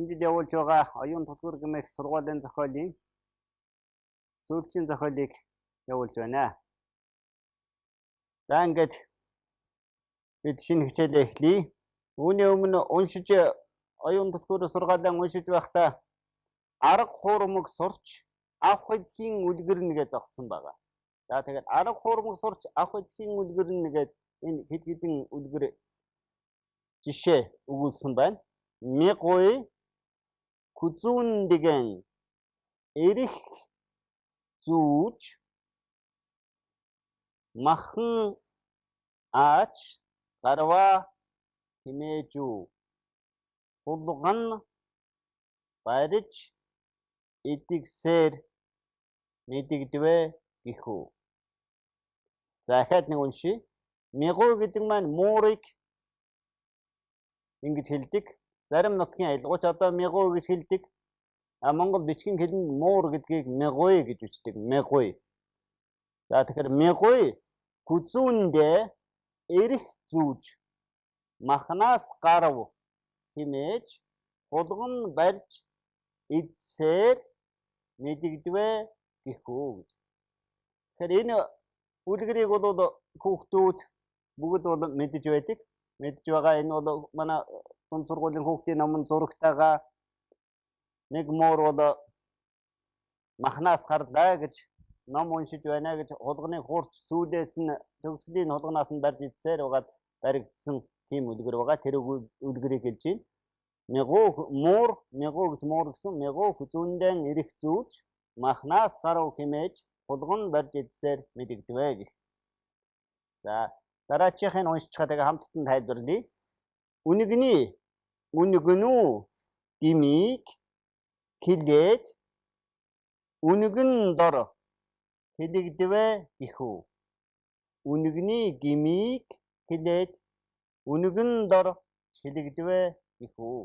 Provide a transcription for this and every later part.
Энэ жил явуулж байгаа оюун тулгуур гэмэх сургуулийн зохиолын сүүлчийн зохиолыг явуулж байна. За ингээд бид шинэ хичээлээ эхлэе. Үүний өмнө уншиж оюун тулгуур сургаалan уншиж байхдаа арга хуурмаг сурч авах эдхийн үлгэрнэ гэж зогссон байгаа. За тэгээд арга хуурмаг сурч авах эдхийн үлгэрнэ гэж энэ хэд хэдэн үлгэр жишээ өгүүлсэн байна. Мигуй күзүүндгэн эрх зүүж махан аач гарваа химээжүү хулган барьж идэгсээр мэдэгдвэ гэхүү. За дахиад нэг уншия. Мигуй гэдэг маань муурыг ингэж хэлдэг. Зарим нутгийн аялгууч одоо мигуй гэж хэлдэг. А Монгол бичгийн хэлэнд муур гэдгийг мигуй гэж бичдэг. Мигуй. За тэгэхээр мигуй хүзүүндээ эрх зүүж махнаас гарав химээж хулган барьж идсээр мэдэгдвэ гэхүү гэж. Тэгэхээр энэ үлгэрийг бол хүүхдүүд бүгд бол мэдэж байдаг. Мэдж байгаа. Энэ бол манай дунд сургуулийн хүүхдийн номон зурагтайгаа нэг муур бол махнаас гарлаа гэж ном уншиж байна гэж хулганы хуурч сүүлээс нь төгсгөлийн хулганаас нь барьж идсээр байгаад баригдсан тийм үлгэр байгаа. Тэр үлгэрийг хэлж байна. Мигуу муур, мигуу гэж муур гэсэн мигуу хүзүүндэн эрх зүүж махнаас гарав химээж хулган барьж идсээр мэдэгдвэ гэх. За дараачихыг уншчихаа тэгээ хамтд нь тайлбарлая. Үнэгний үнэгнүү гмийг хилээд үнэгэн дор хэлэгдвэ гэхүү. Үнэгний гмийг хилээд үнэгэн дор хэлэгдвэ гэхүү.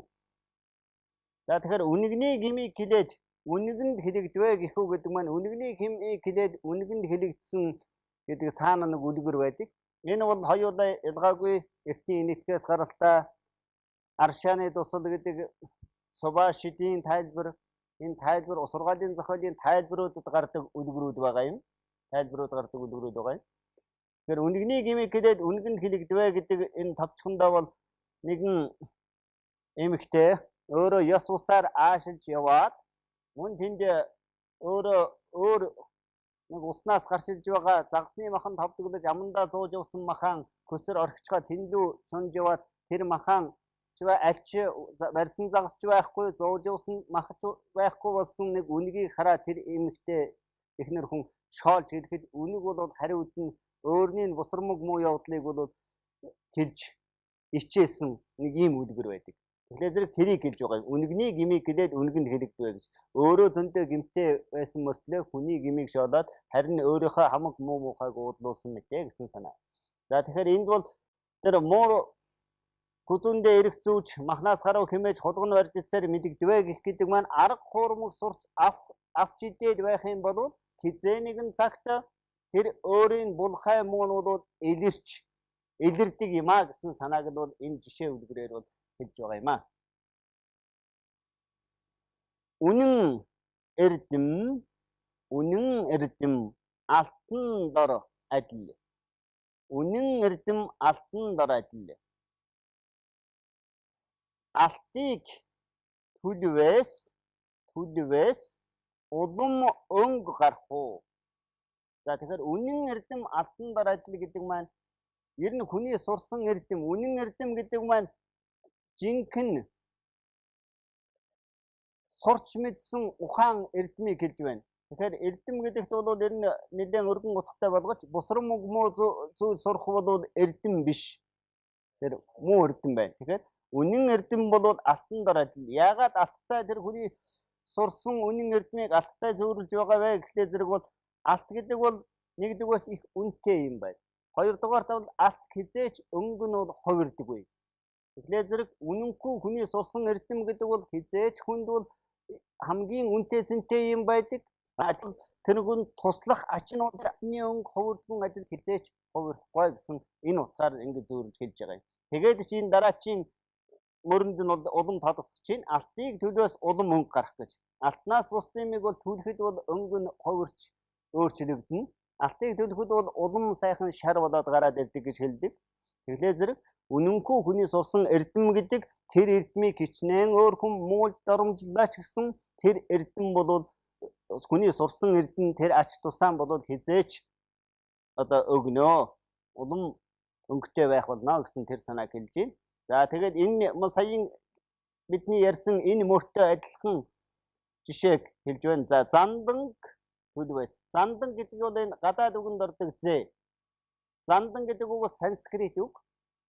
За тэгэхээр үнэгний гмийг хилээд үнэгэнд хэлэгдвэ гэхүү гэдэг маань үнэгний гмийг хилээд үнэгэнд хэлэгдсэн гэдэг цаана нэг үлгэр байдаг. Энэ бол хоёулаа ялгаагүй эртний энэтхгээс гаралтай Аршааны дусал гэдэг Субашидын тайлбар, энэ тайлбар сургаалын зохиолын тайлбаруудад гардаг үлгэрүүд байгаа юм. Тайлбарууд гардаг үлгэрүүд байгаа юм. Тэгэхээр үнэгний гмийг хилээд үнэгэнд хэлэгдвэ гэдэг энэ товчхондоо бол нэгэн эмэгтэй өөрөө ёс усаар аашилж яваад мөн тэнд өөрөө өөр нэг уснаас гарч ирж байгаа загасны махан товдоглож амандаа зууж явсан махан көсөр орхичгоо тэндүү сунж яваад тэр махан альч барьсан загасч байхгүй, зууж явсан махч байхгүй болсон нэг үнэгийг хараа тэр эмэгтэй эхнэр хүн шоолж хэлэхэд үнэг бол хариуд нь өөрний нь бусармаг муу явдлыг бол хэлж ичээсэн нэг ийм үлгэр байдаг. Тэгэхээр зэрэг тэрийг хэлж байгаа юм. Үнэгний гмийг хэлээд үнэгэнд хэлэгдвэ гэж. Өөрөө зөндөө гэмтэй байсан мөртлөө хүний гмийг шоолоод харин өөрийнхөө хамаг муу муухайг уудлуулсан мэтэ гэсэн санаа. За тэгэхээр энд бол тэр муур хүзүүндээ эрх зүүж махнаас харав химээж хулган барьж ицсээр мэдэгдвэ гэх гэдэг маань арга хуурмаг сурч авч идээд байх юм бол хизээ нэгэн цагт тэр өөрийн булхай муу нь бол илэрч илэрдэг юм а гэсэн санааг нь бол энэ жишээ үлгэрээр бол хэлж байгаа юм а. Үнэн эрдэм, үнэн эрдэм алтан дор адил. Үнэн эрдэм алтан дор адил. Алтыг түлвээс улам өнгө гарах уу? За тэгэхээр үнэн эрдэм алтан дор адил гэдэг маань ер нь хүний сурсан эрдэм, үнэн эрдэм гэдэг маань жинхэнэ сурч мэдсэн ухаан эрдмийг хэлж байна. Тэгэхээр эрдэм гэдэгт бол ер нь нэлээд өргөн утгатай болгож бусрам муу зүйл сурах бол эрдэм биш. Тэр муу эрдэм байна. Тэгэхээр үнэн эрдэм бол алтан дор адил. Яагаад алттай тэр хүний сурсан үнэн эрдмийг алттай зөөрүүлж байгаа вэ гэхлээр зэрэг бол алт гэдэг бол нэгдүгээрт их үнэтэй юм байна. Хоёрдугаарт бол алт хизээч өнгө нь бол хувирдаггүй. Тэгэхээр зэрэг үнэнгүй хүний сурсан эрдэм гэдэг бол хизээч хүнд бол хамгийн үнэтэй сэнтэй юм байдаг. Адил тэр хүн туслах ач нь бол өнгө хувирдгүн адил хизээч хувирахгүй гэсэн энэ утгаар ингэж зөөрүүлж хэлж байгаа юм. Тэгээд чи энэ дараачийн мөрөнд нь бол улам тодогдож чинь алтыг төлөөс улам өнгө гарах гэж. Алтнаас бусдын бол түлхэд бол өнгө нь хувирч өөрчлөгдөнө. Алтыг түлхэд бол улам сайхан шар болоод гараад ирдэг гэж хэлдэг. Тэгэхээр зэрэг үнэнхүү хүний сурсан эрдэм гэдэг тэр эрдмийг хичнээн өөр хүн муулж доромжлаа ч гэсэн тэр эрдэм бол хүний сурсан эрдэм тэр ач тусаан бол хизээч одоо өгнө. Улам өнгөтэй байх болно гэсэн тэр санааг хэлж байна. За тэгээд энэ саяын бидний ярьсан энэ мөртөө адилхан жишээг хэлж байна. За занданг төлвөөс. Зандан гэдэг бол энэ гадаад үгэнд ордог зээ. Зандан гэдэг үг бол санскрит үг.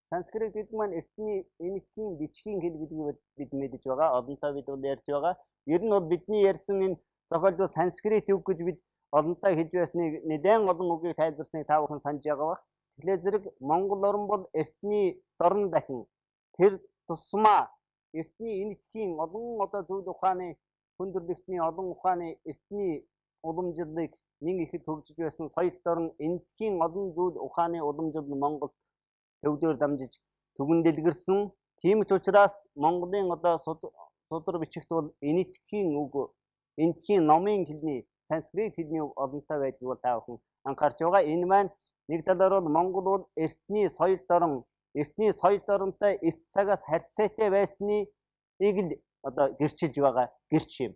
Санскрит гэдэг маань эртний энэтхийн бичгийн хэл гэдгийг бид мэдэж байгаа. Олонтаа бид бол ярьж байгаа. Ер нь бол бидний ярьсан энэ зохиол бол санскрит үг гэж бид олонтаа хэлж байсныг нэлээд олон үгийг тайлбарсныг та бүхэн санаж байгаа бах. Тэгэхээр зэрэг Монгол орн бол эртний дорн дахин тэр тусмаа эртний энэтхийн олон одоо зүйл ухааны хүндрэлтний олон ухааны эртний уламжлалыг нэн ихэд хөгжиж байсан соёл дорн энэтхийн олон зүйл ухааны уламжлал Монголд төвдөр дамжиж түгэн дэлгэрсэн. Тийм ч учраас Монголын одоо судар бичигт бол энэтхийн үг, энэтхийн номын хэлний санскрит хэлний үг олонтой байдгийг бол та бүхэн анхаарч байгаа. Энэ маань нэг талаар бол Монгол бол эртний соёл дорн, эртний соёл доронтой эрт цагаас харьцаатай байсныг л одоо гэрчилж байгаа гэрч юм.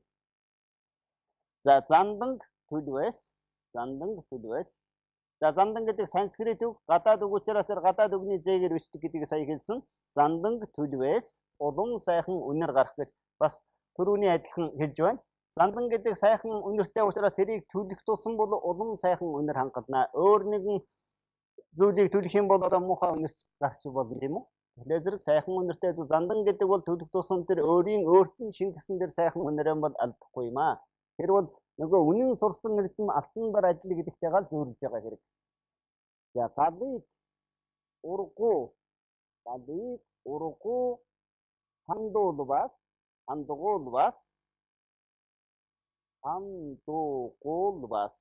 За занданг төлвөөс, занданг төлвөөс. За зандан гэдэг санскрит үг, гадаад үг учраас тэр гадаад үгний зээгээр бичдэг гэдгийг сая хэлсэн. Занданг төлвөөс улам сайхан үнэр гарах гэж бас түрүүний адилхан хэлж байна. Зандан гэдэг сайхан үнэртэй учраас тэрийг төлөх тусам бол улам сайхан үнэр хангалнаа. Өөр нэгэн зүйлийг төлөх юм бол одоо муухай үнэрч гарч болно тийм үү? Тэгэхээр зэрэг сайхан үнэртэй зүйл зандан гэдэг бол төлөх тусам тэр өөрийн өөрт нь шингэсэн тэр сайхан үнэрээ бол алдахгүй юм аа. Тэр бол нөгөө үнэн сурсан эрдэм алтан бар ажил гэдэгтэйгээ л зүйрлэж байгаа хэрэг. За галыг ургуу, галыг ургуу хандуулбас, хандгуулбас, хандуугуулбас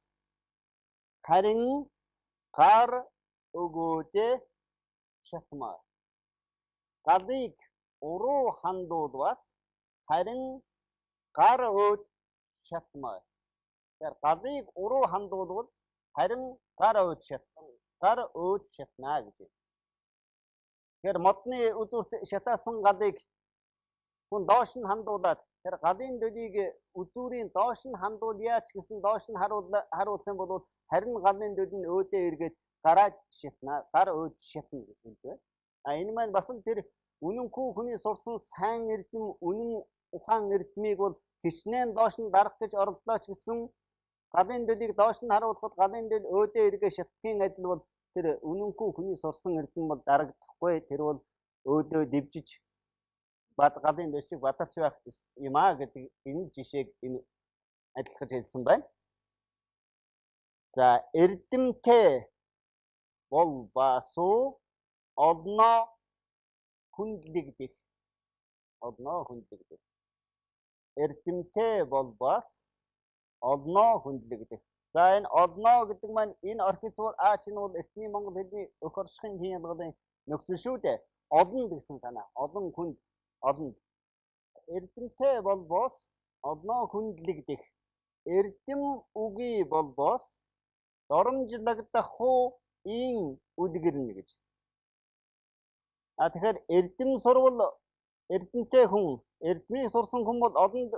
харин гар өгөөдөө шатмаа. Галыг уруу хандуулбас харин гар өөд шатмаа. Тэгэхээр галыг уруу хандуулбал харин гар өөд шатна. Гар өөд шатнаа гэж. Тэгэхээр модны үзүүрт шатаасан галыг хүн доош нь хандуулад тэр галын дөлийг үзүүрийн доош нь хандуулъя ч гэсэн доош нь харуулах юм бол харин галын дөл нь өөдөө эргээд гараад шатна, гар өөд шатна гэж хэлж байна. А энэ маань бас л тэр үнэнхүү хүний сурсан сайн эрдэм, үнэн ухаан эрдмийг бол хичнээн доош нь дарах гэж оролдлоо ч гэсэн галын дөлийг доош нь харуулхад галын дөл өөдөө эргээ шатгийн адил бол тэр үнэнхүү хүний сурсан эрдэм бол дарагдахгүй. Тэр бол өөдөө дэвжиж галын дөл шиг бадарч байх юм аа гэдэг энэ жишээг энэ адилхаж хэлсэн байна. За эрдэмтэй бол басуу олноо хүндлэгдэх, олноо хүндлэгдэх. Эрдэмтэй бол бас олноо хүндлэгдэх. За энэ олноо гэдэг маань энэ орхиц бол а чинь бол эртний монгол хэлний өх оршихын хийн ялгалын нөхцөл шүү дээ. Олон гэсэн санаа. Олон хүнд, олонд. Эрдэмтэй бол бос олноо хүндлэгдэх. Эрдэм үгүй бол бос доромжлогдох уу ийн үлгэрнэ гэж. А тэгэхээр эрдэм сурвал эрдэмтэй хүн, эрдмийг сурсан хүн бол олонд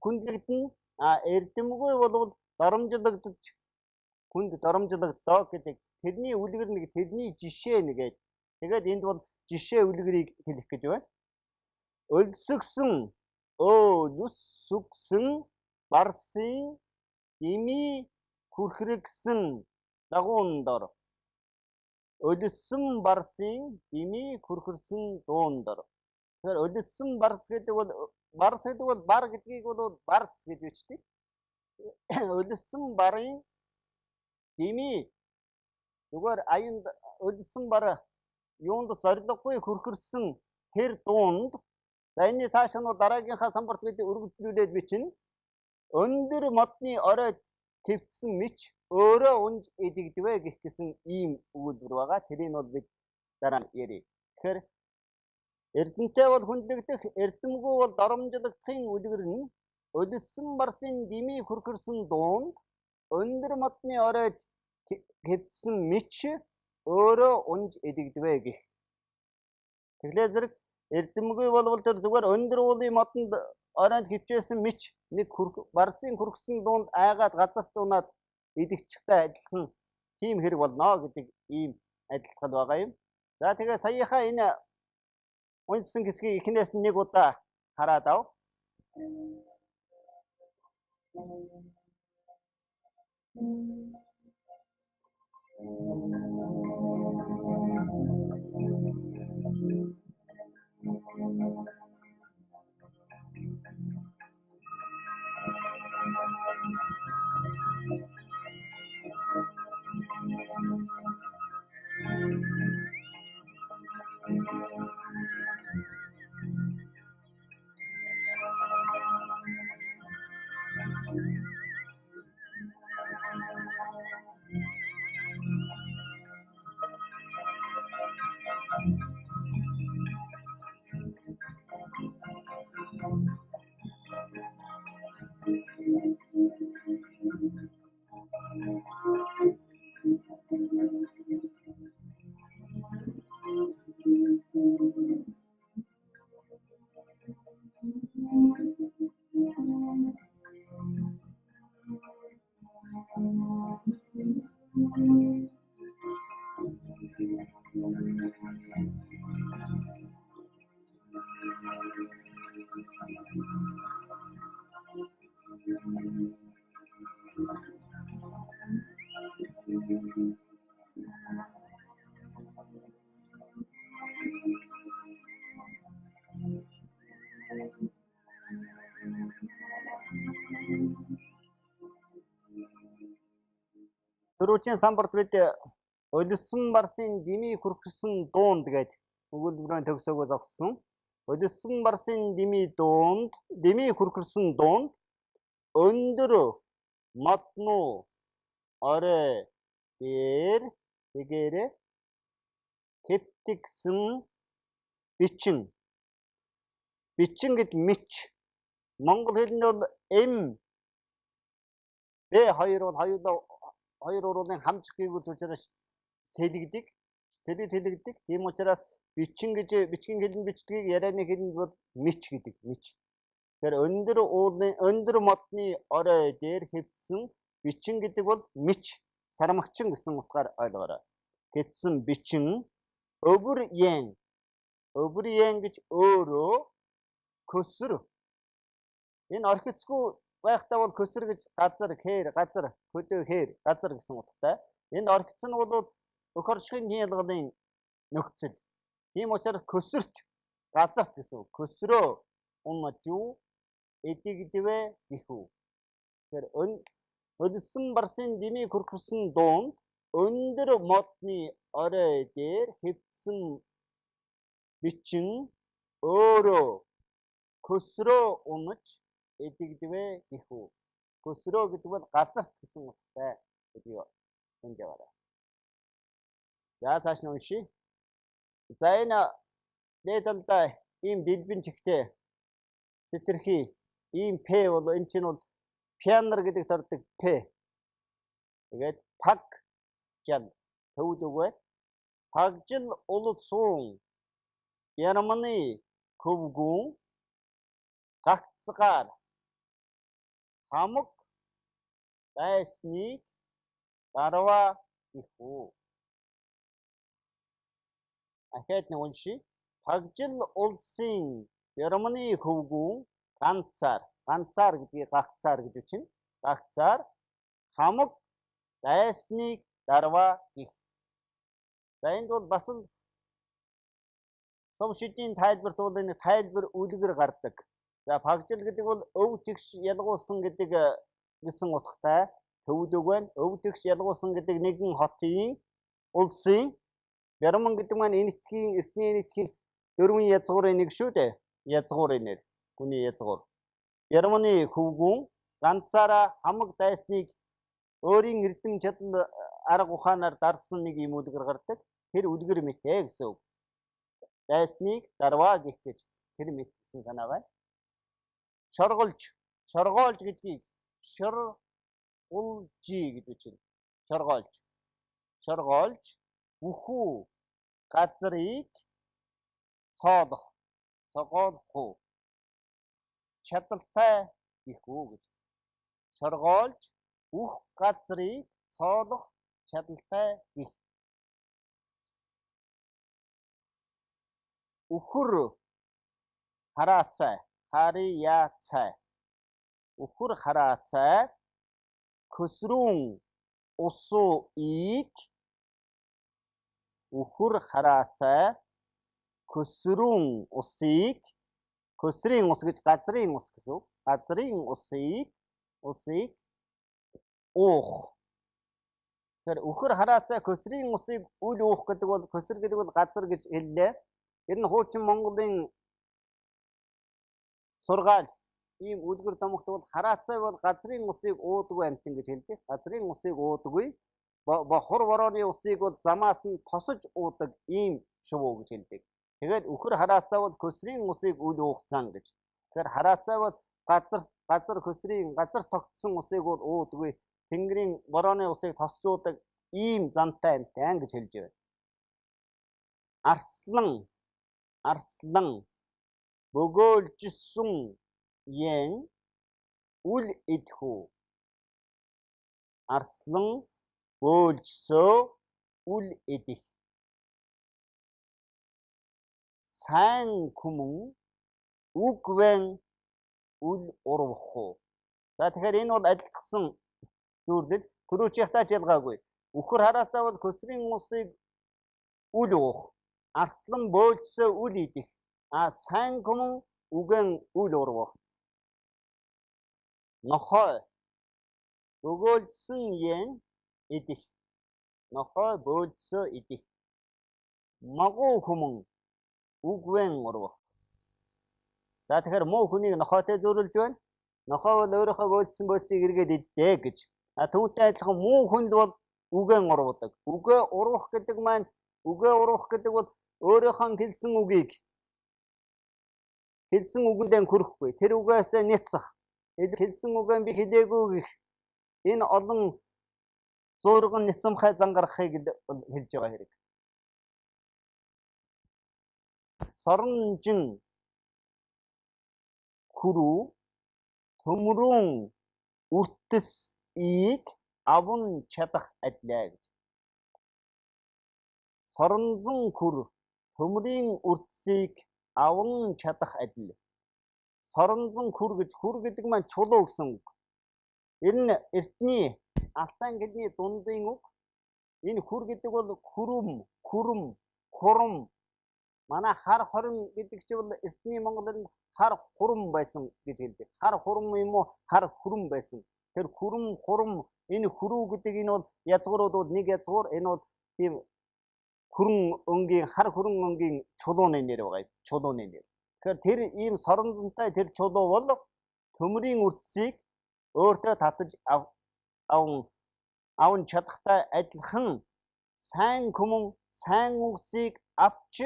хүндлэгдэнэ. А эрдэмгүй бол доромжлогдож хүнд доромжлогдоо гэдэг тэрний үлгэр нэг, тэрний жишээ нэгээд. Тэгээд энд бол жишээ үлгэрийг хэлэх гэж байна. Өлсгсөн, өлсгсөн барсын дими хүрхрэгсэн дагуун дор. Өлссөн барсын дими хүрхэрсэн дуун дор. Тэгэхээр өлссөн барс гэдэг бол барс гэдэг бол бар гэдгийг бол барс гэж бичдэг. Өлссөн барын дими зүгээр аянд өлссөн бар юунд зориггүй хүрхэрсэн тэр дуунд. За энэний цааш нь дараагийнхаа самбарт бид өргөжлүүлээд бичнэ. Өндөр модны орой твцсэн мич өөрөө унж идэгдвэ гэх гэсэн ийм өгүүлбэр байгаа. Тэрийг бол бид дараа нь ярья. Тэгэхээр Эрдэмтэй бол хүндлэгдэх, эрдэмгүй бол доромжлогдохын үлгэр нь өлссөн барсын дэмий хүрхэрсэн дуунд өндөр модны оройд хэвтсэн мич өөрөө унж эдэгдвэ гэх. Тэгэхээр зэрэг эрдэмгүй болвол тэр зүгээр өндөр уулын модонд оройд хэвчээсэн мич нэг барсын хүрхсэн дуунд айгаад газарт унаад идэгчтэй адилхан тийм хэрэг болно гэдэг ийм адилтгал байгаа юм. За тэгээ саяхаа энэ уншсан хэсгийг эхнээс нь нэг удаа хараад ав. Түрүүчийн самбарт бид өлссөн барсын дэмий хүрхэрсэн дуунд гээд өгүүлбэрийн төгсөөгөө зогссон. Өлссөн барсын дэмий дуунд, дэмий хүрхэрсэн дуунд өндөр моднуу орой дээр тэгээрээ хэвтгсэн бичин. Бичин гэд мич. Монгол хэлэнд бол М Б хоёр бол хоёулаа хоёр уруулын хамжих гийгүүр учраас сэлэгдэг. Сэлэг сэлэгдэг. Тийм учраас бичин гэж бичгийн хэлэнд бичдгийг ярианы хэлэнд бол мич гэдэг. Мич. Тэгэхээр өндөр уулын өндөр модны орой дээр хэвтсэн бичин гэдэг бол мич, сармагчин гэсэн утгаар ойлгоорой. Хэвтсэн бичин өвөр ян. Өвөр ян гэж өөрөө көсөр. Энэ орхицгүй байхдаа бол көсөр гэж газар, хээр, газар, хөдөө хээр, газар гэсэн утгатай. Энэ орхиц нь бол өх оршихын ялгалын нөхцөл. Тийм учраас көсөрт, газарт гэсэн үг. Көсрөө унажуу эдэгдвэ гэхүү. Тэгэхээр өлссөн барсын дэмий хүрхэрсэн дуунд өндөр модны орой дээр хэвтсэн бичин өөрөө көсрөө унаж эдэгдвэ гэхүү. Көсрөө гэдэг бол газарт гэсэн утгатай гэдгийг энд яваарай. За цааш нь уншъя. За энэ дээд талдаа ийм дэлбэн чихтэй сэтэрхий ийм П бол энэ чинь бол пианер гэдэг тордог П. Тэгээд паг жал төвд үг байна. Пагжил улсын Германы хөвгүүн гагцгаар хамаг байсныг дарваа гэхүү. Ахаад нэг уншия. Пагжил улсын Германы хөвгүүн ганцаар, ганцаар гэдгийг гагцаар гэж үчнэ. Гагцаар хамаг дайсныг дарваа гэх. За энд бол бас л сум шидийн тайлбарт бол энэ тайлбар үлгэр гардаг. За пагжил гэдэг бол өв тэгш ялгуусан гэдэг гэсэн утгатай төвд үг байна. Өв тэгш ялгуусан гэдэг нэгэн хотын улсын Герман гэдэг маань энэтхийн эртний энэтхийн дөрвөн язгуурын нэг шүү дээ. Язгуурын нэр. Гүний язгуур. Германы хөвгүүн ганцаараа хамаг дайсныг өөрийн эрдэм чадал арга ухаанаар дарсан нэг юм үлгэр гардаг. Тэр үлгэр мэтэ гэсэн үг. дайсныг дарваа гих гэж тэр мэт гэсэн санаа байна. Шорголж, шоргоолж гэдгийг шоргулжи гэж бичнэ. Шоргоолж. Шоргоолж бүхүү газрыг цоолох, цогоолох уу, чадaltaй гих үү гэж. Шоргоолж бүх газрыг цоолох чадaltaй гих. Үхэр хараацай, харьяацай. Үхэр хараацай көсрүүн усыг үхэр хараацай көсрүүн усыг, көсрийн ус гэж газрын ус гэсэн үг. Газрын усыг уух. Тэгэхээр үхэр хараацай көсрийн усыг үл уух гэдэг бол көсөр гэдэг бол газар гэж хэллээ. Тэр нь хуучин Монголын сургаал ийм үлгэр домогт бол хараацай бол газрын усыг уудаггүй амьтан гэж хэлдэг. Газрын усыг уудаггүй, хур борооны усыг бол замаас нь тосож уудаг ийм шувуу гэж хэлдэг. Тэгээд үхэр хараацай бол көсрийн усыг үл уух зан гэж. Тэгэхээр хараацай бол газар көсрийн газар тогтсон усыг бол уудаггүй, тэнгэрийн борооны усыг тосож уудаг ийм зантай амьтан гэж хэлж байна. Арслан, арслан бөгөөлжсөн ен үл идэх үү. Арслан бөөлжсөө үл идэх. Сайн күмэн үгвэн үл урвах уу. За тэгэхээр энэ бол адилтгсан зүйрлэл. Түрүүчийнхтэй ч ялгаагүй. Үхэр хараацай бол көсрийн усыг үл уух. Арслан бөөлжсөө үл идэх. А сайн күмэн үгэн үл урвах. Нохой бөгөөлжсөн ен идэх. Нохой бөөлжсөө идэх. Могуу хүмүн үгвэн урвах. За тэгэхээр муу хүнийг нохойтой зүйрлэж байна. Нохой бол өөрийнхөө бөөлжсөн бөөцийг эргээд иддэ гэж. А түүнтэй адилхан муу хүнд бол үгэн урвадаг. Үгээ урвах гэдэг маань үгээ урвах гэдэг бол өөрийнхөө хэлсэн үгийг хэлсэн үгэндээ хүрэхгүй. Тэр үгээсээ няцах. Хэлсэн үгээ би хэлээгүй гэх энэ олон зуурган няцамхай зан гаргахыг хэлж байгаа хэрэг. Соронжин хүрүү төмрүүн үртэсийг аван чадах адлаа гэж. Соронзон хүр төмрийн үртсийг аван чадах адил. Соронзон хүр гэж хүр гэдэг маань чулуу гэсэн үг. Энэ нь эртний Алтан гэлний дундын үг. Энэ хүр гэдэг бол хүрүм, күрэм, хурам. Манай хар хорин гэдэг чинь бол эртний Монголын хар хурам байсан гэж хэлдэг. Хар хурам юм уу? Хар хүрм байсан. Тэр хүрм, хурам энэ хүрүү гэдэг энэ бол язгуурууд бол нэг язгуур, энэ бол тийм хүрэн өнгийн хар хүрэн өнгийн чулууны нэр байгаа. Чулууны нэр. Тэгэхээр тэр ийм соронзонтой тэр чулуу бол төмрийн үртсийг өөртөө татаж аван чадахтай адилхан сайн күмэн сайн үгсийг авч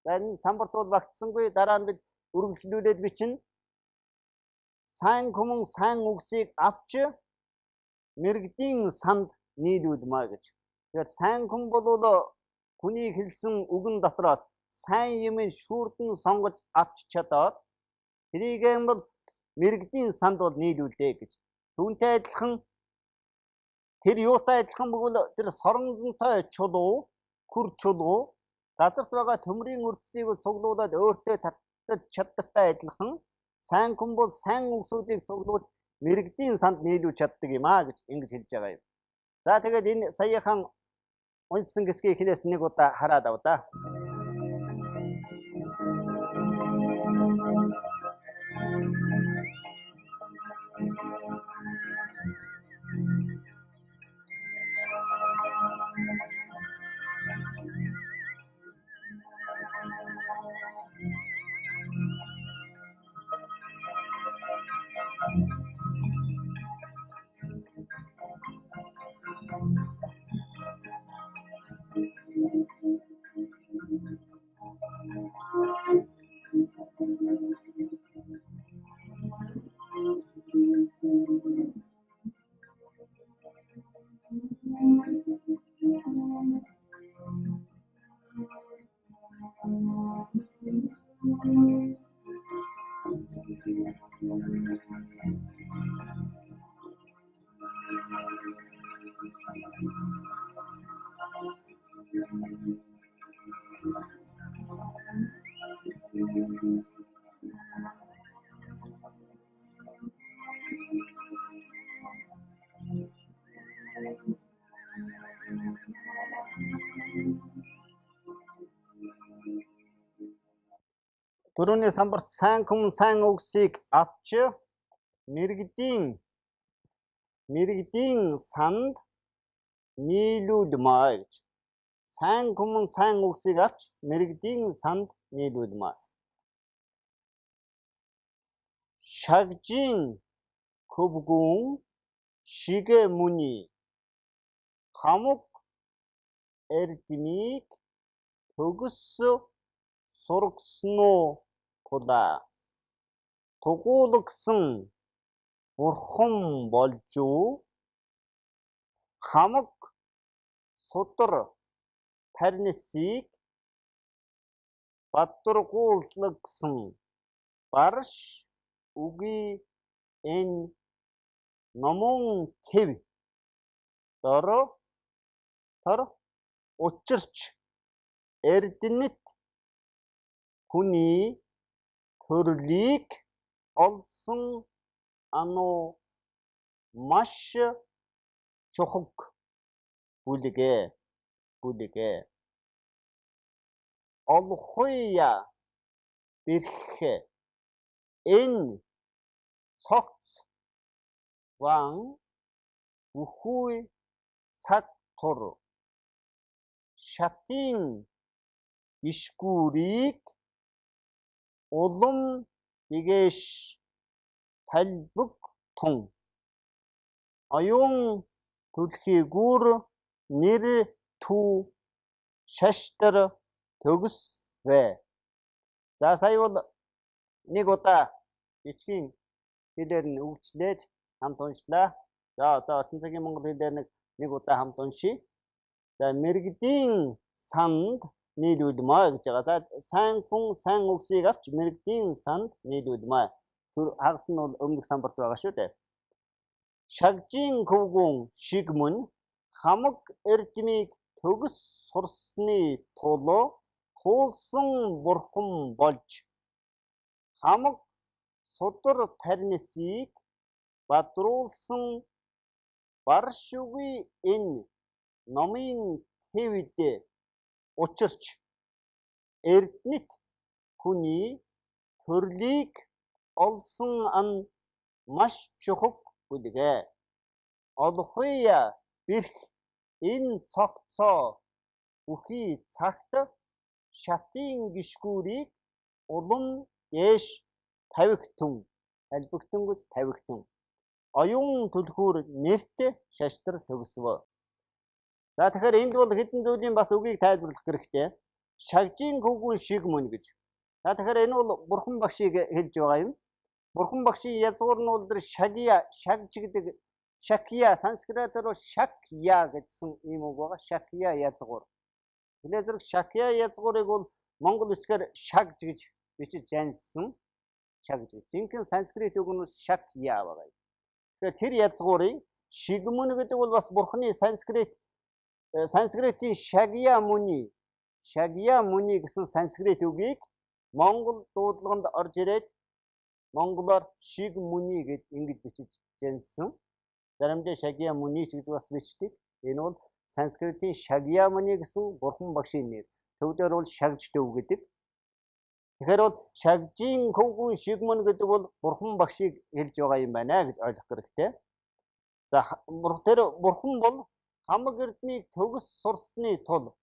энэ самбарт бол багтсангүй, дараа нь бид үргэлжлүүлээд бичнэ. Сайн күмэн сайн үгсийг авч мэргэдийн санд нийлүүлмаа гэж. Тэгэхээр сайн күм бол хүний хэлсэн үгэн дотроос сайн юмыг шүүрдэн сонгож авч чадаад тэрийг бол мэргэдийн санд бол нийлүүлдэ гэж. Түүнтэй адилхан тэр юутай адилхан бөгөөд тэр соронзонтой чулуу, хүр чулуу газарт байгаа төмрийн үрдсийг цуглуулад өөртөө татаж чаддагтай адилхан сайн хүн бол сайн үгсүүдийг цуглуулж мэргэдийн санд нийлүүлж чаддаг юм а гэж ингэж хэлж байгаа юм. За тэгээд энэ саяхан уншсан хэсгийг эхнээс нэг удаа хараад ав да. Түрүүний самбарт сайн хүмүн сайн үгсийг авч мэргэдийн санд нийлүүлмээ гэж. Сайн хүмүн сайн үгсийг авч мэргэдийн санд нийлүүлмээ. Шагжийн хөвгүүн шигэ мөний хамаг эрдмийг төгс сургаснуу тулаа тугуулгасан бурхан болж уу хамаг судар тарнисыг бадргуулгасан барш үгүй энэ номон тэв дор тор учирч эрдэнэт хүний төрлийг олсон ануу маш чухал бүлгээ. Олхуя бэрх энэ цогц ван бүхүй цаг тур шатын ишгүүрийг улам игээш талбигтун оюун түлхийгүүр нэр төв шаштар төгсвэ. За сая бол нэг удаа бичгийн хэлээр нь үгчлээд хамт уншлаа. За одоо орчин цагийн монгол хэлээр нэг удаа хамт уншъя. За мэргэдийн санд нийлүүлмээ гэж байгаа. За сайн хүн сайн үгсийг авч мэргэдийн санд нийлүүлмээ. Хагас нь бол өмнөх самбарт байгаа шүү дээ. Шагжийн хөвгүүн шиг мөн хамаг эрдмийг төгс сурсны тул туулсан бурхан болж хамаг судар тарнисыг бадруулсан баршгүй энэ номын тэвд учирч эрдэнэт хүний төрлийг олсон ан маш чухал бүлгээ. Олхуя бэрх энэ цогцоо бүхий цагт шатын гишгүүрийг улам ээш тавигтун талбигтун гэж тавигтун оюун түлхүүр нэрт шаштар төгсвө. За тэгэхээр энд бол хэдэн зүйлийн бас үгийг тайлбарлах хэрэгтэй. Шагжийн хөвгүүн шиг мөн гэж. За тэгэхээр энэ бол бурхан багшийг хэлж байгаа юм. Бурхан багшийн язгуур нь бол тэр шагия, шагж гэдэг шакья, санскритээр шакья гэсэн ийм үг байгаа. Шакья язгуур. Тэгэхээр зэрэг шакья язгуурыг бол монгол бичгээр шагж гэж бичиж жанжсан. Шагж гэж. Жинхэнэ санскрит үг нь шакья байгаа. Тэгэхээр тэр язгуурын шигмүн гэдэг бол бас бурханы санскритийн шагья муни гэсэн санскрит үгийг монгол дуудлаганд орж ирээд монголоор шиг муни гэж ингэж бичиж жанжсан. Заримдаа шагья муни ч гэж бас бичдэг. Энэ бол санскритийн шагья муни гэсэн бурхан багшийн нэр. Төвдөр бол шагж төв гэдэг. Тэгэхээр бол шагжийн хөвгүүн шиг мөн гэдэг бол бурхан багшийг хэлж байгаа юм байна гэж ойлгох хэрэгтэй. За тэр бурхан бол хамаг эрдмийг төгс сурсны тул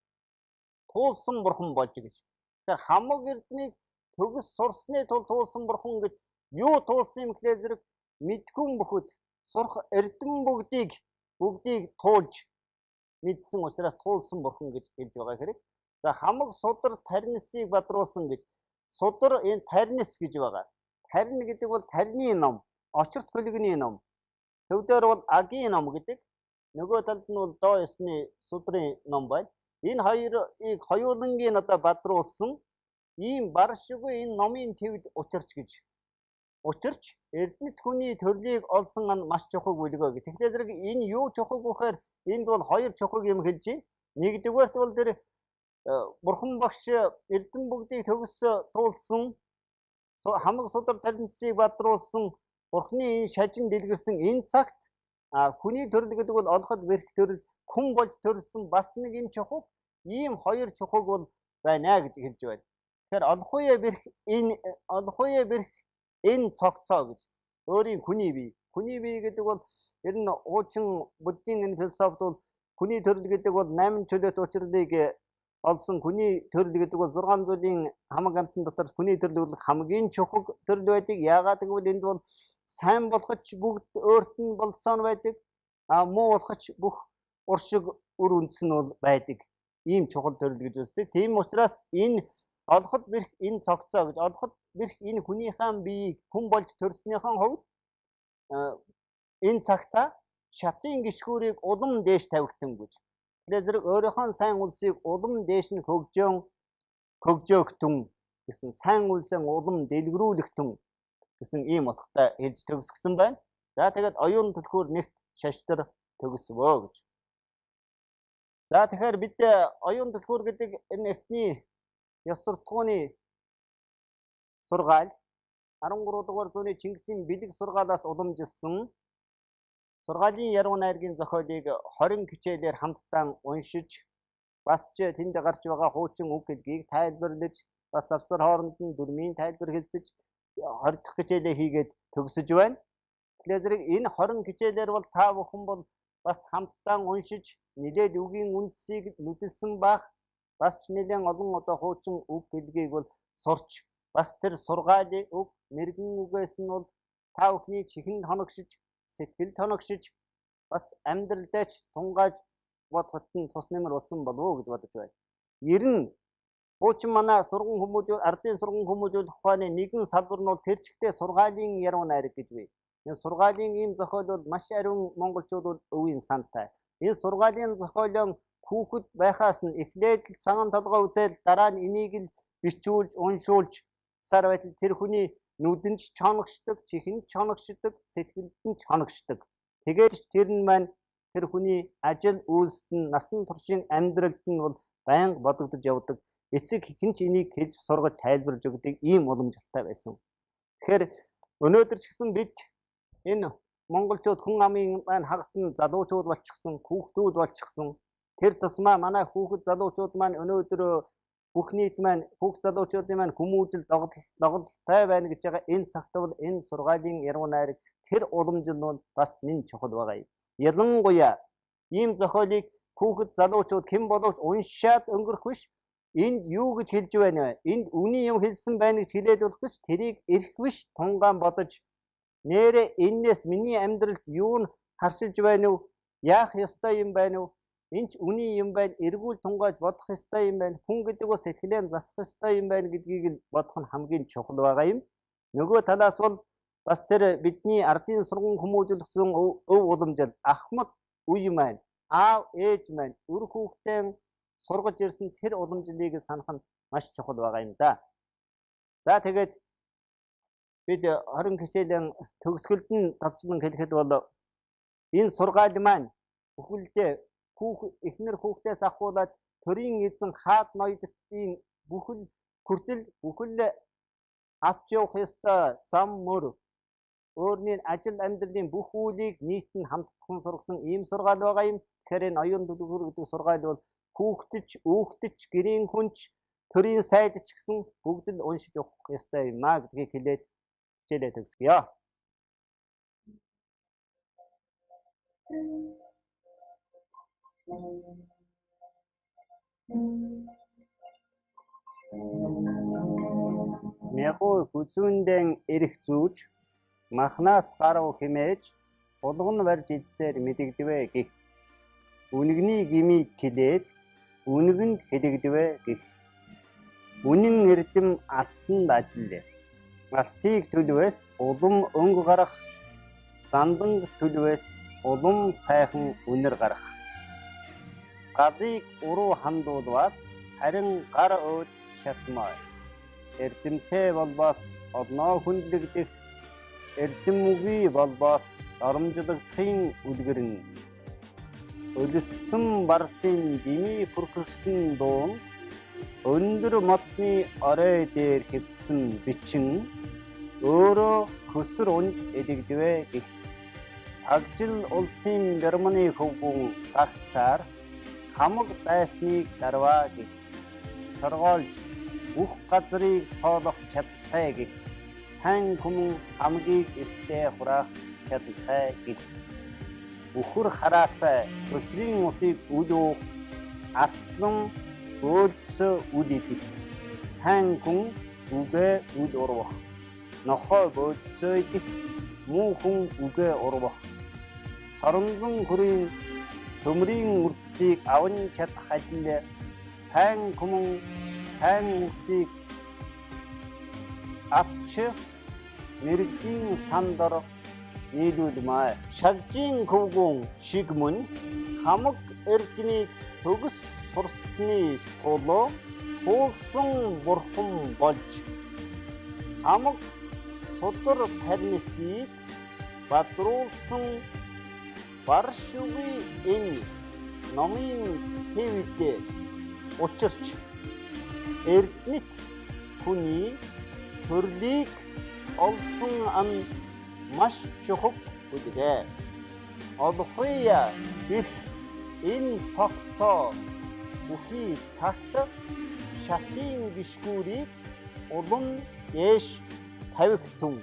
туулсан бурхан болж гэж. Тэгэхээр хамаг эрдмийг төгс сурсны тул туулсан бурхан гэж юу туулсан юм гэхлээр зэрэг мэдхүн бүхэд сурах эрдэм бүгдийг туулж мэдсэн учраас туулсан бурхан гэж хэлж байгаа хэрэг. За хамаг судар тарнисыг бадруулсан гэж. Судар энэ тарнис гэж байгаа. Тарин гэдэг бол тарны ном, очирт көлгөний ном. Төвдөр бол агийн ном гэдэг. Нөгөө талд нь бол доо ёсны судрын ном байна. Энэ хоёрыг хоёулангийн одоо бадруулсан ийм баршгүй энэ номын твд учирч гэж. Учирч Эрдэнэт хүний төрлийг олсон нь маш чухал бүлгөө гэх. Тэгэхээр зэрэг энэ юу чухал гэхээр энд бол хоёр чухал юм хэлж байна. Нэгдүгээрт бол тэр Бурхан багш Эрдэм бүгдийг төгс туулсан, хамаг судар тарнсыг бадруулсан Бурханы энэ шажин дэлгэрсэн энэ цагт хүний төрөл гэдэг бол олоход бэрх төрөл, хүн болж төрсөн бас нэг энэ чухал, ийм хоёр чухал бол байна гэж хэлж байна. Тэгэхээр олохуяа бэрх энэ цогцоо гэж өөрийн хүний бие. Хүний бие гэдэг бол ер нь хуучин буддийн энэ философид бол хүний төрөл гэдэг бол 8 чөлөөт учирлыг олсон хүний төрөл гэдэг бол 6 зүйлийн хамаг амтан дотор хүний төрөл бол хамгийн чухал төрөл байдаг. Яагаад гэвэл энд бол сайн болохч бүгд өөрт нь болцоо нь байдаг. А муу болохч бүх уршиг үр үндэс нь бол байдаг. Ийм чухал төрөл гэж үздэг. Тийм учраас энэ олоход бэрх энэ цогцоо гэж олоход бэрх энэ хүнийхэн биеийг хүн болж төрснийхэн хувьд энэ цагта шатын гишгүүрийг улам дээш тавигтан гэж. Тэгэхээр зэрэг өөрийнхөө сайн үлсийг улам дээш нь хөгжөөгтөн гэсэн, сайн үлсээ улам дэлгэрүүлэгтэн гэсэн ийм утгатай хэлж төгсгсөн байна. За тэгээд оюун түлхүүр нэрт шаштар төгсвөө гэж. За тэгэхээр бид оюун түлхүүр гэдэг энэ эртний ёс суртахууны сургаал 13 дугаар зууны Чингисийн бэлэг сургаалаас уламжилсан сургаалын яруу найргийн зохиолыг 20 хичээлээр хамтдаа уншиж, бас ч тэнд гарч байгаа хуучин үг хэлгийг тайлбарлаж, бас завсар хооронд нь дүрмийн тайлбар хэлцэж 20 дахь хичээлээ хийгээд төгсөж байна. Тэгэхээр зэрэг энэ 20 хичээлээр бол та бүхэн бол бас хамтдаа уншиж, нэлээд үгийн үндсийг нүдэлсэн бах, бас ч нэлээд олон одоо хуучин үг хэлгийг бол сурч, бас тэр сургаалын үг, мэрэгэн үгээс нь бол та бүхний чихэнд хоногшиж, сэтгэл тоногшиж, бас амьдралдаа ч тунгааж бодоход нь тус нэмэр болсон болов уу гэж бодож байна. Ер нь хуучин манай сурган хүмүүжүүл, ардын сурган хүмүүжүүлэх ухааны нэгэн салбар нь бол тэр чигтээ сургаалын яруу найраг гэж бий. Энэ сургаалын ийм зохиол бол маш ариун монголчууд бол өвийн сантай. Энэ сургаалын зохиолын хүүхэд байхаас нь эхлээд л цагаан толгой үзэл, дараа нь энийг л бичүүлж, уншуулж сар байтал тэр хүний нүдэнд ч чоногшдог, чихэнд чоногшдог, сэтгэлд нь чоногшдог. Тэгээд ч тэр нь маань тэр хүний ажил үйлсэд нь, насан туршийн амьдралд нь бол байнга бодогдож явдаг. Эцэг хэн ч энийг хэлж сургаж тайлбарлаж өгдөг ийм уламжлалтай байсан. Тэгэхээр өнөөдөр ч гэсэн бид энэ монголчууд хүн амын маань хагас нь залуучууд болчихсон, хүүхдүүд болчихсон. Тэр тусмаа манай хүүхэд залуучууд маань өнөөдөр бүх нийт маань хүүхд залуучуудын маань хүмүүжил доголдолтой байна гэж байгаа энэ цагт бол энэ сургаалын яруу найраг тэр уламжил нь бас нэн чухал байгаа юм. Ялангуяа ийм зохиолыг хүүхэд залуучууд хэн боловч уншаад өнгөрөх биш, энд юу гэж хэлж байна вэ? Энд үний юм хэлсэн байна гэж хэлээд болох биш, тэрийг эрх биш тунгаан бодож нэрээ эннээс миний амьдралд юу нь харшилж байна вэ? Яах ёстой юм байна вэ? Энд ч үний юм байна, эргүүл тунгааж бодох ёстой юм байна. Хүн гэдэг бол сэтгэлээ засах ёстой юм байна гэдгийг нь бодох нь хамгийн чухал байгаа юм. Нөгөө талаас бол бас тэр бидний ардын сурган хүмүүжүүлсэн өв уламжил ахмад үе маань, аав ээж маань үр хүүхдээ сургаж ирсэн тэр уламжлалыг санах нь маш чухал байгаа юм да. За тэгээд бид 20 хичээлийн төгсгөлд нь товчлон хэлэхэд бол энэ сургаал маань бүхэлдээ эхнэр хүүхдээс ахуулаад төрийн эзэн хаад ноёдын бүхэл хүртэл бүхэл авч явах ёстой зам мөр өөрний ажил амьдралын бүх үйлийг нийт нь хамтдхан сургасан ийм сургаал байгаа юм. Тэгэхээр энэ оюун түлхүүр гэдэг сургаал бол хүүхдч, өөхдөч, гэрийн хүнч, төрийн сайд ч гэсэн бүгд л уншиж явах ёстой юм а гэдгийг хэлээд хичээлээ төгсгөе. Мягуу хүзүүндэн эрх зүүж, махнаас гарав химээж, булган барьж идсээр мэдэгдэвэ гэх. Үнэгний гмийг хилээд, үнэгэнд хэлэгдэвэ гэх. Үнэн эрдэм алтанд адил. Алтыг төлвөөс улам өнгө гарах, зандан төлвөөс улам сайхан үнэр гарах. Гадыг уруу хандуулвас харин гар өөд шатмаа. Эрдэмтэй болбоос олноо хүндлэгдэх, Эрдэмүгий болбоос доромжлогдохын үлгэрэн өлссөн барсын дэмий пүрхэрсэн дуун өндөр модны орой дээр хэвтсэн бичин өөрөө хөсөр унж эдэгдэвэ гэх. Тагжил улсын Германы хөвгүүн гагцаар хамаг дайсныг дарваа гэх. Шоргоолж бүх газрыг цоолох чадaltaй гэх. Сайн хүмүүн хамгийн эрхтэй хураах чадaltaй гэх. Үхэр хараацай төсрийн усыг үл уух, арслан бөөлжсөө үл идэх. Сайн хүн үгээ үл урвах, нохой бөөлжсөө идэх, муу хүн үгээ урвах. Соронзон хүрийн төмрийн үрдсийг аван чадах адил сайн хүмүүн сайн үсийг авч мэргэжлийн сандар нийлүүлмээ. Шагжийн хөвгүүн шиг мөн хамаг эрдмийг төгс сурсны тулуу хуулсан бурхан болж хамаг судар тарнисыг бадруулсан баршгүй энэ номын хэвдэ учирч эрдэнэт хүний төрлийг олсон ан маш чухал бүлгээ. Олохуйя бэрх энэ цогцоо бүхий цагт шатын гишгүүрийг улам дээш тавигтун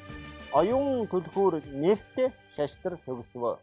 оюун түлхүүр нэрт шаштар төгсвө.